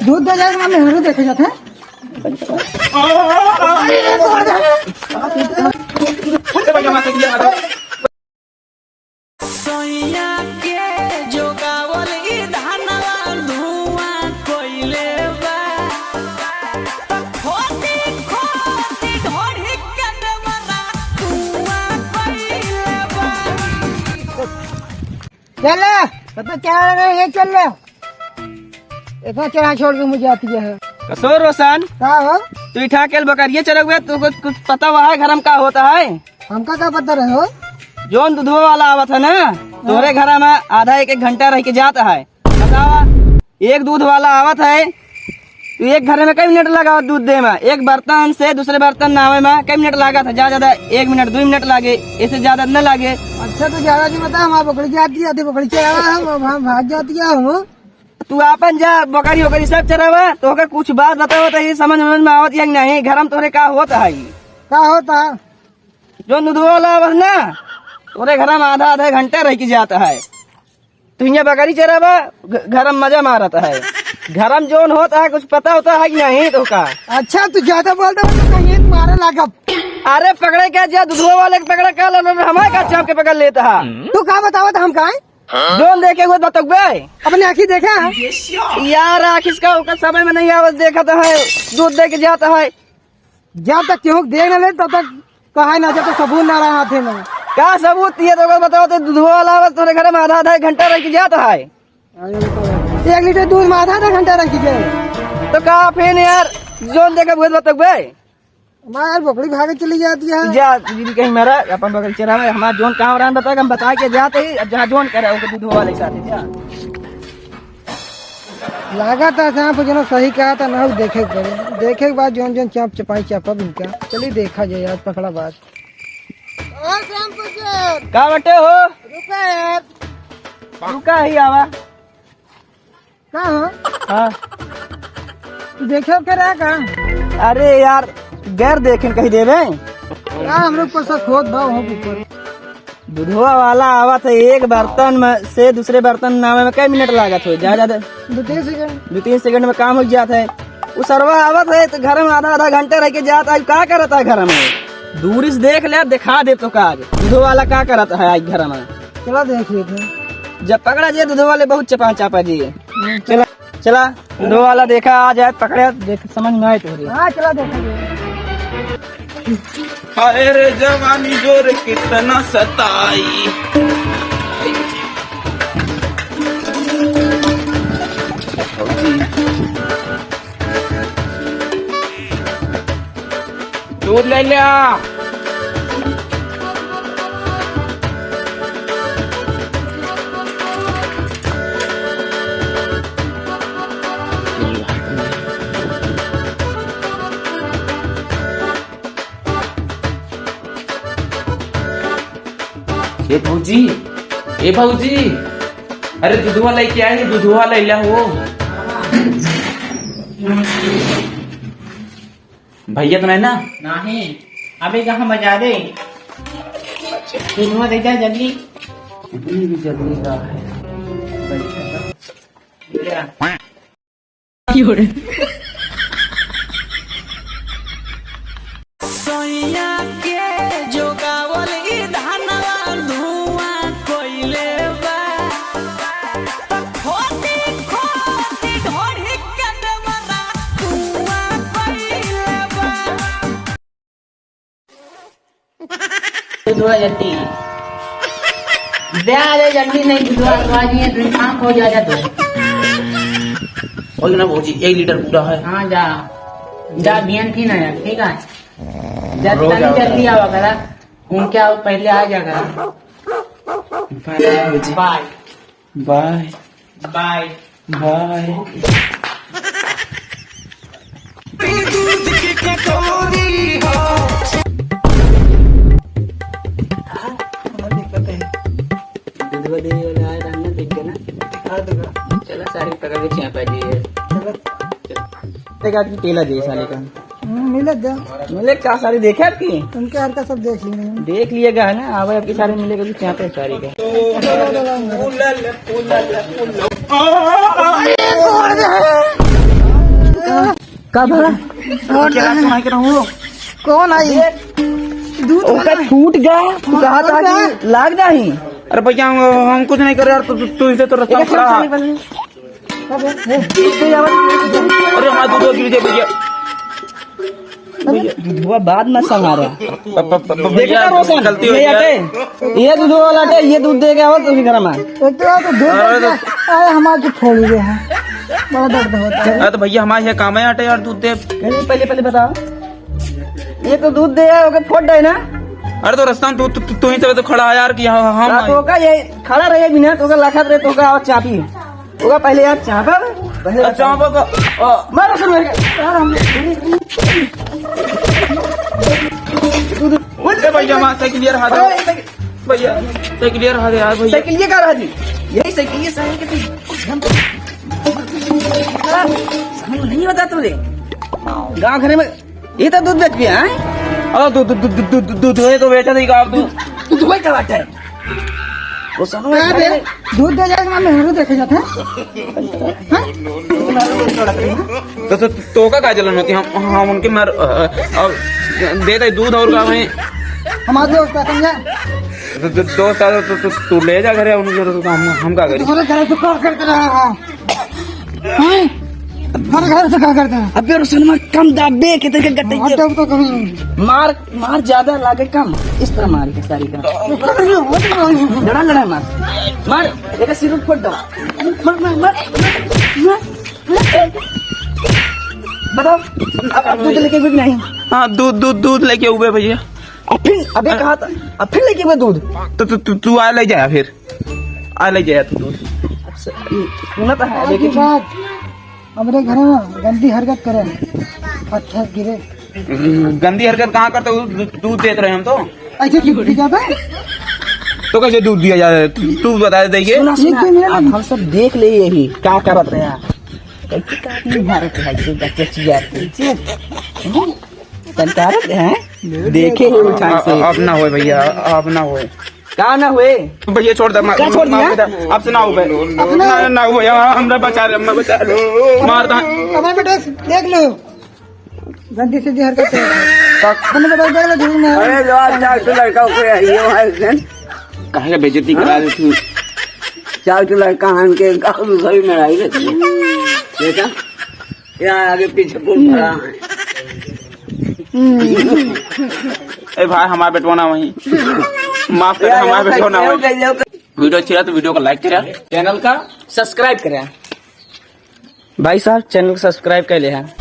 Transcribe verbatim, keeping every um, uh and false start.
दूध दे जाए, मेहरू देखे जाते हैं। सैया के जोगावल ई धनवा धुआं कइले बा। खोटी खोटी ढोढ़ी के देवरा धुआं कइले बा। चल, कब तक चला रहे, ये चल रहे। इतना चढ़ा छोड़ के मुझे आती है। कसो रोशन? का हो? तू इठा के बकरिए चरउबे, तू कुछ, कुछ पता हुआ है घर में का होता है? हमका का पता रहे हो? जौन दूधवा वाला आवत है ना, तोहरे घर में आधा एक, एक घंटा रह के जात है। बतावा, एक दूध वाला आवत है, तू एक घरे में कई मिनट लगावत दूध दे में? एक बर्तन से दूसरे बर्तन नावे में कई मिनट लागत है? जा ज्यादा एक मिनट, दुइ मिनट लागे, इससे ज्यादा न लागे। अच्छा, तो ज्यादा जी बता, हमार बकरी जाती है, आधी बकरी चरावा हम, अब हम भाग जाती है हम। तू आपन जा, बकरी वकरी सब चरावा, तोहके कुछ बात बतावा, तो ये समझ, समझ में आवत है कि नहीं, घर में तोहरे का होत है? का होता? जौन दूधवा वाला आवत ना, तोहरे घर में आधा, आधा घंटा रह के जात है। तू हियाँ बकरी चरावा, घ-, घर में मजा मारत है। घर में जौन होत है, कुछ पता होता है कि नहीं तोहका? अच्छा, तू ज्यादा बोलता है तो कहीं मारे लागब। अरे पकड़े का, जा दूधवा वाले के पकड़े का, लो, लो, हमारे का चाप के पकड़ लेता है। तू का बतावत हम का है? जौन देखे हुए बतकबे। अपने आँखी देखा है? यार, आँखिस का ओकर समय में नहीं आवत, देखत है, दूध दे के जात है। जब तक केहू देख ना ले, तब तक कहा ना, जब तक सबूत ना रहा हाथे में। का सबूत? ये तो ओकर बतावा, तो दूधवा वाला आवत तोरे घर में आधा, आधा घंटा रह के जात है। एक लीटर दूध में आधा, आधा घंटा रह के जाए। तो का फिर यार, जौन देखे हुए बतकबे? हमार बकरी भागे चली जाती है। जा, दीदी कहीं मेरा, अपन बकरी चरावे, हमार जौन काम रहन बता, हम बता के जाते ही, अब जहाँ जौन करे, ओके दूध वाले के साथ ही जा। लागत है श्याम पूजन सही कहा था ना, देखे के पड़े। देखे के बाद जौन जौन चाप चपाई चापब इनका। चलिए देखा जाए आज पकड़ा बात। ओ श्याम पूजन। का बटे हो? रुका यार। रुका ही आवा। का हो? हाँ। तू देखे के रहा का? अरे यार, गैर देखेन कही देवे। का हम लोग को सब खोद भाव हो ऊपर। दूधवा वाला आवत है, एक बर्तन में से दूसरे बर्तन नावे में कई मिनट लागत हो? ज्यादा, ज्यादा दो तीन सेकंड। दो तीन सेकंड में काम हो जात है। उ सरवा आवत है तो घर में आधा, आधा घंटा रह के जात है। का करत है घर में? दूरी से देख ले, दिखा दे तो का आज। दूधवा वाला का करत है आज घर में? चला देख लेते हैं। जब पकड़ा जे दूध वाले बहुत चपा चापा जी। हम्म, चला, चला, दूध वाला देखा आ जाए, पकड़े, देख, समझ में आए तोहरे। हाँ, चला देखेंगे। हाय रे जवानी जोर कितना सताई। दूध ले लिया। ए भौजी, ए भौजी, अरे दूधवा लेके आई, दूधवा ले ला हो। भैया तो नहीं ना? नहीं, अभी कहाँ बजा दे? दूधवा दे जा जल्दी। इतनी भी जल्दी का है? बैठा था। क्या? सैया के जोगावल ई धनवा धुआं कइले बा। खोटी खोटी ढोढ़ी के देवरा धुआं कइले बा। दूधवा जल्दी। दे आ दे जल्दी, नहीं दूधवा तो आज ये ड्रिंक काम हो जा, जा तू। बोल ना भौजी, एक लीटर पूरा है। हाँ, जा। जा, बियन थी ना यार, ठीक है? जा, रोज तनी आवा जल्दी करा। आवा करा। घूम के आओ, पहले आ जा करा। बाय भौजी। बाय। बाय। बाय। बाय। दूध की कटोरी हो। हाँ, दिक्कत है। दूध वाले वाला आया था ना, देख के ना। दिखा दूंगा। चला, सारी पकड़ के चाय पा जाइए। चला। एक आदमी पेला दे साले का। हम्म, मिले दे। मिले का सारे देखे आपकी? उनके हर का सब देख लिए हैं। देख लिए गए ना, अब आपकी सारे मिले कभी चाहते हैं सारे का। चलो, चलो, चलो, चलो। उलल, उलल, उलल। आ, आ, आ, आ, आ, आ, आ, आ, आ, आ, आ, आ, आ, आ, आ, आ, का भला? कौन है? कौन आई? दूध ओका वाला। छूट गया, तू कहा था कि लाग जाही। अरे भैया, हम, हम कुछ नहीं करे यार, तू, तू, तू इसे तो रास्ता में खड़ा। अरे हमारा दूध गिर जाए भैया। अरे दूधवा बाद में संभारा। प-, प-, प-, प-, देखा भैया, रोशन, गलती हो ये गया। अटे, ये दूध वाला अटे, ये दूध दे गया हो तो घर में। एक तो, तो दूध अरे दे तो गया। अरे हमारे तो फोड़ गया है, बड़ा दर्द होता है। अरे तो भैया हमारे यहाँ काम है अटे यार, दूध दे। पहले, पहले, पहले बताओ, ये तो दूध दे है, ओके फोड़ दे ना। अरे तो रास्ता में तू, तू, तू, तू ही सब तो खड़ा है यार कि हाँ, हाँ, हाँ, हाँ। तो का ये खड़ा रहे बिना, तो का लाखत रहे, तो का और चापी। ओका पहले यार चापा, पहले अरे चापा का, आ। मारो सर मेरे का। यार, हम ए भैया, हमारा साइकिल यार हाथ अरे, भैया, साइकिल यार हाथ यार भैया। साइकिल ये का रहा जी? यही साइकिल ये साइकिल के हम नहीं बता तू रे। गाँव घरे में ये तो दूध बेच भी है। अरे दूध, दूध, दूध, दूध, दूध, दूध है तो बेचा नहीं का आप दूध? दूध वही का बात है। वो सब का बे? दूध दे जाए, हम मेहरू देखे जाते हैं। हाँ? तो, तो, तो का, का जलन होती? हम, हम उनके मर, अ, अ, अब दे दे दूध और का भाई? हमारे दोस्त का समझा? तो, तो दोस्त आ तो, तो, तू ले जा घरे उनके, तो हम, हम का करी? तुम्हारे घर से कॉल करते रहा है। हाँ? हमारे घर से का करते हैं? अबे रोशनमा कम दाबे, कितने के गट्टे हाँ, के। तब तो कभी नहीं। मार, मार ज्यादा लागे कम, इस तरह मार के सारी का। लड़ा, लड़ा मार। मार, एक सिर फुट दो। मार, मार, मार। मार। बताओ, अब, अब दूध लेके भी नहीं। हाँ, दूध, दूध, दूध लेके हुए भैया। अब फिर, अबे कहा था, अब फिर लेके हुए दूध। तो तू, तू, तू आ ले जाया फिर। आ ले जाया तू दूध। सुना तो है, आज के लेकिन बाद हमरे घर में गंदी हरकत करे, पत्थर गिरे। गंदी हरकत कहाँ करते हो? दू-, दूध देत रहे हम तो। ऐसे क्यों पी जाता है? तो कैसे दूध दिया जाए? तू, तू बता दे, देखिए। सुना, सुना, एक मिनट। अब हम सब देख ले यही, का करत रहे हैं। कैसे का नहीं मारत है, ऐसे बच्चे चिल्लाते हैं। संकारत है, देखे ही उठा से। अब ना होए भैया, अब ना होए। का ना हुए? भैया छोड़ दे, मार, का छोड़ दिया? मार दे। अब से ना हो बे। अपना ना, ना हो भैया, हमरा बचा ले, हमरा बचा ले। मार दे। अपने बेटे से देख लो। गंदी सीधी हरकत है। का अपने बेटे देख लो, जरूर ना। अरे जो आज चार सौ लड़का ऊपर है, ये है इसने। काहे का बेइज्जती करा दे तू? चार सौ लड़का हन के गाँव में घड़ी में आई रहती है। देखा? यहाँ आगे पीछे पुल भरा है। ए भाई, हमार बेटवा ना वही। माफ कर, यार, हमार यार, बेटवा ना यार, वही। यार, यार। वीडियो अच्छी लगा तो वीडियो को like करें, चैनल का subscribe करें। भाई साहब, चैनल को subscribe कर ले हैं।